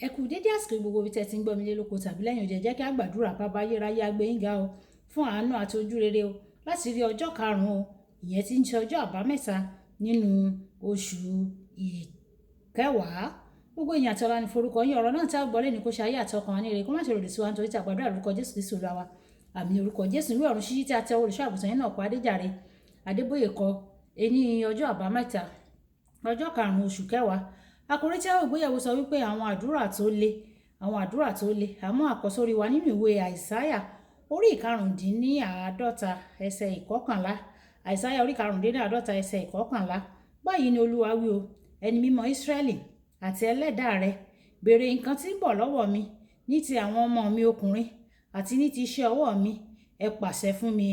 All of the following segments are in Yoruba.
Ẹ kú dédé àsìkò gbogbo ibi tí ẹ ti ń gbọ́ mi lé lóko tàbí lẹ́yìn odi. Ẹ jẹ́ kí a gbàdúrà. Bàbá ayérayé, a gbé yín ga o fún àánú àti ojú rere o láti rí ọjọ́ karùn-ún o, ìyẹn tí ń ṣe ọjọ́ àbámẹ́ta nínú oṣù ìkẹwàá. Gbogbo ìyìn àti ọlá ní forúkọ yín. Ọ̀rọ̀ náà tí a gbọ́ lé ní kó ṣe ayé àti ọkàn wa ní ire, kó má ṣe lòdì sí wa, nítorí tí a gbàdúrà lórúkọ Jésù Kristi Olúwa wa. Àmín. Orúkọ Jésù. Ìwé ọ̀run ṣíṣí tí a tẹ olùṣọ́ àgùntàn yín náà kọ, Adéjàre Adébóyè kọ, ení ọjọ́ àbámẹ́ta, ọjọ́ karùn-ún oṣù kẹwàá. Àkòrí tí a ó gbéyẹ̀wò sọ wípé àwọn àdúrà tó le, àwọn àdúrà tó le. Àmọ́ àkọ́sórí wa nínú ìwé Àìsáyà orí 75 ẹsẹ̀ 11. Àìsáyà orí 55 ẹsẹ̀ 11. Báyìí ni Olúwa wí o, ẹni mímọ́ Ísírẹ́lì àti ẹlẹ́dàá rẹ: béèrè nǹkan tí ń bọ̀ lọ́wọ́ mi ní ti àwọn ọmọ mi ọkùnrin àti ní ti iṣẹ́ ọwọ́ mi, ẹ pàṣẹ fún mi.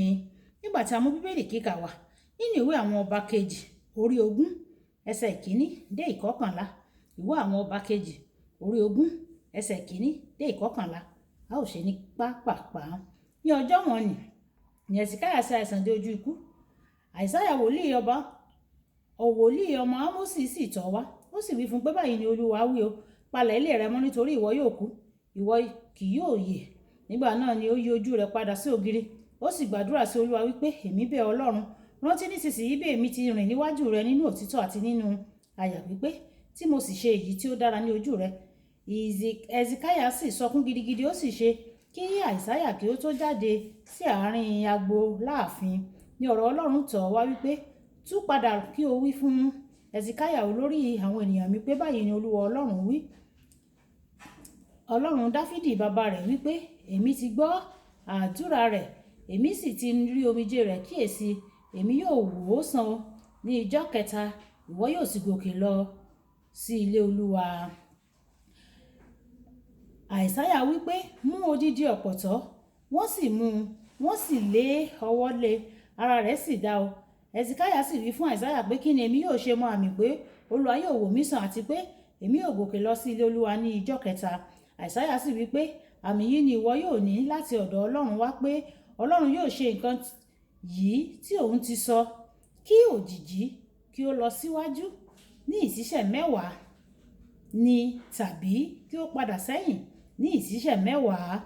Nígbà tí a mú Bíbélì kíkà wá nínú ìwé àwọn ọba kejì orí 20 ẹsẹ̀ 1 dé 11. Ìwé àwọn ọba kejì orí 20 ẹsẹ̀ 1 dé 11. A ó ṣe ní pápápá. Ní ọjọ́ wọ̀n-ọn-nì ní Hesekiah ṣe àìsàn dé ojú ikú. Àìsáyà wòlíì ọba, wòlíì ọmọ Ámósì sì tọ̀ wá. Ó sì wí fún un pé, báyìí ni Olúwa wí o, palẹ̀ ilé rẹ mọ́, nítorí ìwọ yóò kú, ìwọ kì yóò yè. Nígbà náà ni ó yí ojú rẹ̀ padà sí ògiri, ó sì gbàdúrà sí Olúwa wípé, èmi bẹ̀ Ọlọ́run, rántí nísinsìnyí bí èmi ti rìn níwájú rẹ nínú òtítọ́ àti nínú àyà pípé, tí mo sì ṣe èyí tí ó dára ní ojú rẹ. Hesekiah sì sọkún gidigidi. Ó sì ṣe kí Àìsáyà kí ó tó jáde sí àárín agbo láàfin ní ọ̀rọ̀ Ọlọ́run tọ̀ wá wípé, tú padà kí o wí fún Hesekiah olórí àwọn ènìyàn mi pé, báyìí ni Olúwa Ọlọ́run wí, Ọlọ́run Dáfídì bàbá rẹ̀ wípé, èmi ti gbọ́ àdúrà rẹ̀, èmi sì ti rí omijé rẹ̀. Kíyèsí, èmi yóò wò ó sàn ní ìjọ́ kẹta, ìwọ yóò sì gòkè lọ sí ilé Olúwa. Àìsáyà wípé, mú odidi ọ̀pọ̀tọ́. Wọ́n sì mú un, wọ́n sì lé ọwọ́ lé, ara rẹ̀ sì dá o. Hesekiah sì wí fún Àìsáyà pé, kí ni èmi yóò ṣe mọ àmì pé Olúwa yóò wò mí sàn àti pé èmi yóò gòkè lọ sí ilé Olúwa ní ìjọ́ kẹta? Àìsáyà sì wí pé, àmì yìí ni ìwọ yóò ní láti ọ̀dọ̀ Ọlọ́run wá pé Ọlọ́run yóò ṣe nǹkan yìí tí òun ti sọ: kí òjìji kí ó lọ síwájú ní ìṣísẹ̀ 10 ni tàbí kí ó padà sẹ́yìn ní ìṣísẹ̀ 10.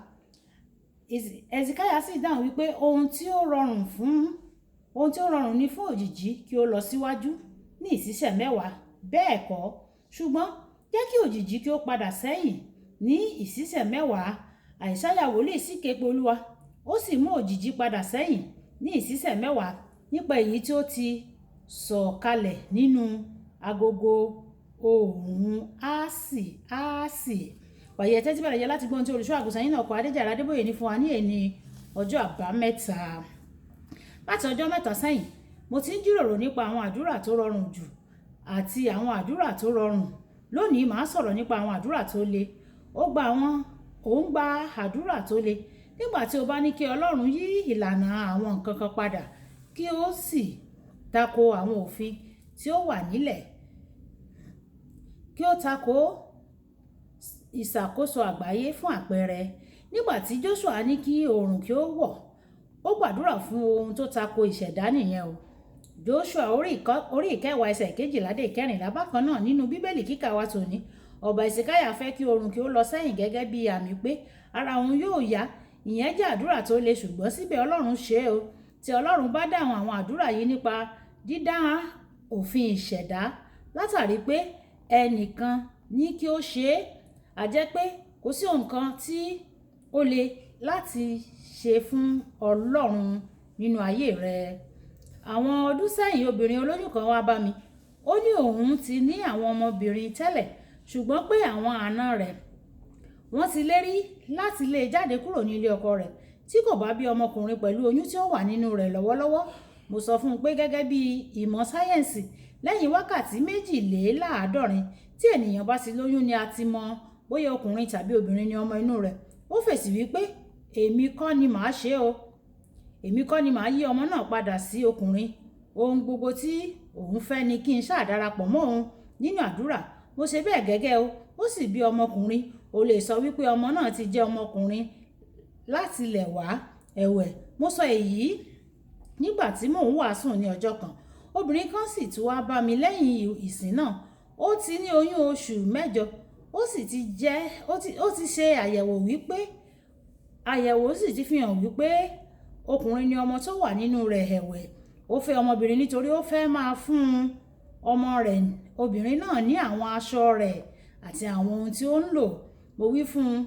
Hesekiah sì dáhùn wípé, ohun tí ó rọrùn ni fún òjìji kí ó lọ síwájú ní ìṣísẹ̀ 10, bẹ́ẹ̀ kọ́? Ṣùgbọ́n jẹ́ kí òjìji kí ó padà sẹ́yìn ní ìṣísẹ̀ 10. Àìsáyà wòlíì sì ké pe Olúwa, ó sì mú òjìji padà sẹ́yìn ní ìṣísẹ̀ 10 nípa èyí tí ó ti sọ̀kalẹ̀ nínú agogo oòrùn Áásì Áásì. Wàyí, ẹ tẹ́tí bẹ̀rẹ̀ yẹ láti gbọ́n tí olùṣọ́ àgùntàn yín náà kọ, Adéjàre Adébóyè ní fún wa ní èní ọjọ́ àbámẹ́ta. Láti ọjọ́ 3 sẹ́yìn, mo ti ń jíròrò nípa àwọn àdúrà tó rọrùn jù àti àwọn àdúrà tó rọrùn. Lónìí, màá sọ̀rọ̀ nípa àwọn àdúrà tó le. Ó ń gba àdúrà tó le. Nígbà tí o bá ní kí Ọlọ́run yí ìlànà àwọn nǹkan kan padà kí ó sì tako àwọn òfin tí ó wà nílẹ̀, kí ó tako ìṣàkóso àgbáyé. Fún àpẹẹrẹ, nígbà tí Joshua ní kí oòrùn kí ó wọ̀, ó gbàdúrà fún ohun tó tako ìṣẹ̀dá nìyẹn o. Joshua orí 10 ẹsẹ̀ 12 dé 14. Bákan náà, nínú Bíbélì kíkà wa tòní, ọba Hesekiah fẹ́ kí oòrùn kí ó lọ sẹ́yìn gẹ́gẹ́ bí àmì pé ara òun yóò yá. Ìyẹn jẹ́ àdúrà tó le, ṣùgbọ́n síbẹ̀ Ọlọ́run ṣe é o. Tí Ọlọ́run bá dáhùn àwọn àdúrà yìí nípa dídá òfin ìṣẹ̀dá látàrí pé ẹnìkan ní kí ó ṣe é, a jẹ́ pé kò sí ohun kan tí ó le láti ṣe fún Ọlọ́run nínú ayé rẹ. Àwọn ọdún sẹ́yìn, obìnrin olóyún kan wá bá mi. Ó ní òun ti ní àwọn ọmọbìnrin tẹ́lẹ̀, ṣùgbọ́n pé àwọn àna rẹ̀ wọ́n ti lérí láti lé jáde kúrò ní ilé ọkọ rẹ̀ tí kò bá bí ọmọkùnrin pẹ̀lú oyún tí ó wà nínú rẹ̀ lọ́wọ́lọ́wọ́. Mo sọ fún un pé gẹ́gẹ́ bí ìmọ̀ sáyẹ́ǹsì, lẹ́yìn wákàtí 72 tí ènìyàn bá ti lóyún ni a ti mọ bóyá ọkùnrin tàbí obìnrin ni ọmọ inú rẹ̀. Ó fèsì wípé, èmi kọ́ ni màá ṣe o. Èmi kọ́ ni màá yí ọmọ náà padà sí ọkùnrin. Ohun gbogbo tí òun fẹ́ ni kí n ṣáà darapọ̀ mọ́ òun nínú àdúrà. Mo ṣe bẹ́ẹ̀ gẹ́gẹ́ o. Ó sì bí ọmọkùnrin. O lè sọ wípé ọmọ náà ti jẹ́ ọmọkùnrin láti ilẹ̀ wá. Ẹ̀wẹ̀, mo sọ èyí nígbà tí mò ń wàásù ní ọjọ́ kan. Obìnrin kan sì tún wá bá mi lẹ́yìn ìsìn náà. Ó ti ní oyún oṣù 8. Ó sì ti jẹ́ ó ti ṣe àyẹ̀wò wípé àyẹ̀wò sì ti fi hàn wípé ọkùnrin ni ọmọ tó wà nínú rẹ̀. Ẹ̀wẹ̀, ó fẹ́ ọmọbìnrin nítorí ó fẹ́ máa fún ọmọ rẹ̀ obìnrin náà ní àwọn aṣọ rẹ̀ àti àwọn ohun tí ó ń lò. Mo wí fún un,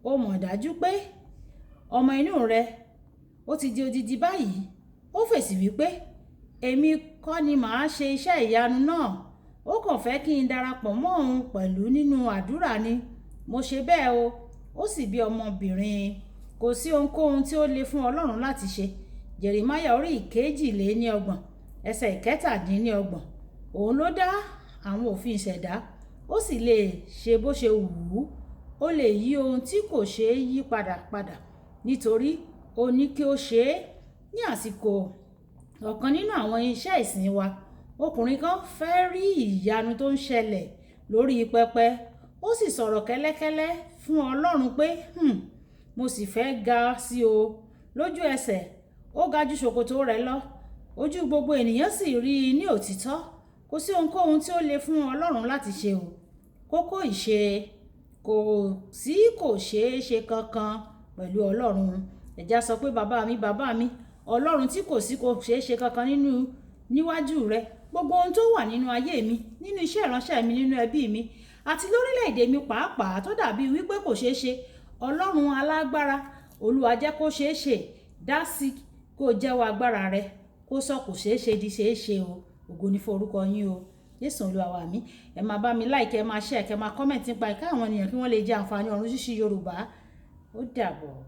ó mọ̀ dájú pé ọmọ inú rẹ̀ ó ti di odidi báyìí. Ó fèsì wípé èmi kọ́ ni màá ṣe iṣẹ́ ìyanu náà, ó kàn fẹ́ kí n darapọ̀ mọ́ òun pẹ̀lú nínú àdúrà ni. Mo ṣe bẹ́ẹ̀ o, ó sì bí ọmọbìnrin. Kò sí ohunkóhun tí ó le fún Ọlọ́run láti ṣe. Jeremáyà orí 32 ẹsẹ̀ 27. Òun ló dá àwọn òfin ìṣẹ̀dá, ó sì lè ṣe bó ṣe wù ú. Ó lè yí ohun tí kò ṣe é yí padà padà nítorí ó ní kí ó ṣe é. Ní àsìkò ọ̀kan nínú àwọn iṣẹ́ ìsìn wa, ọkùnrin kan fẹ́ rí ìyanu tó ń ṣẹlẹ̀ lórí pẹpẹ. Ó sì sọ̀rọ̀ kẹ́lẹ́kẹ́lẹ́ fún Ọlọ́run pé, mo sì fẹ́ ga sí o." Lójú ẹsẹ̀, ó ga ju ṣòkòtò rẹ̀ lọ. Ojú gbogbo ènìyàn sì rí i ní òtítọ́. Kò sí ohunkóhun tí ó le fún Ọlọ́run láti ṣe o. Kókó ìṣe: kò sí kò ṣeé ṣe kankan pẹ̀lú Ọlọ́run. Ẹ jẹ́ á sọ pé, bàbá mi, bàbá mi, Ọlọ́run tí kò sí kò ṣeé ṣe kankan nínú níwájú rẹ. Gbogbo ohun tó wà nínú ayé mi, nínú iṣẹ́ ìránṣẹ́ mi, nínú ẹbí mi, àti lórílẹ̀ èdè mi pàápàá tó dàbí wípé kò ṣeé ṣe, Ọlọ́run alágbára, Olúwa jẹ́ kó ṣeé ṣe, dá sí, kó jẹ́wọ́ agbára rẹ, kó sọ kò ṣeé ṣe di ṣeé ṣe o. Ògo ni fún orúkọ yín o. Jésù Olúwa wa mi. Ẹ máa bá mi like, ẹ máa share, kẹ máa comment nípa ìka àwọn ènìyàn kí wọ́n lè jẹ àǹfààní ọ̀run ṣíṣí Yorùbá. Ó dàbọ̀.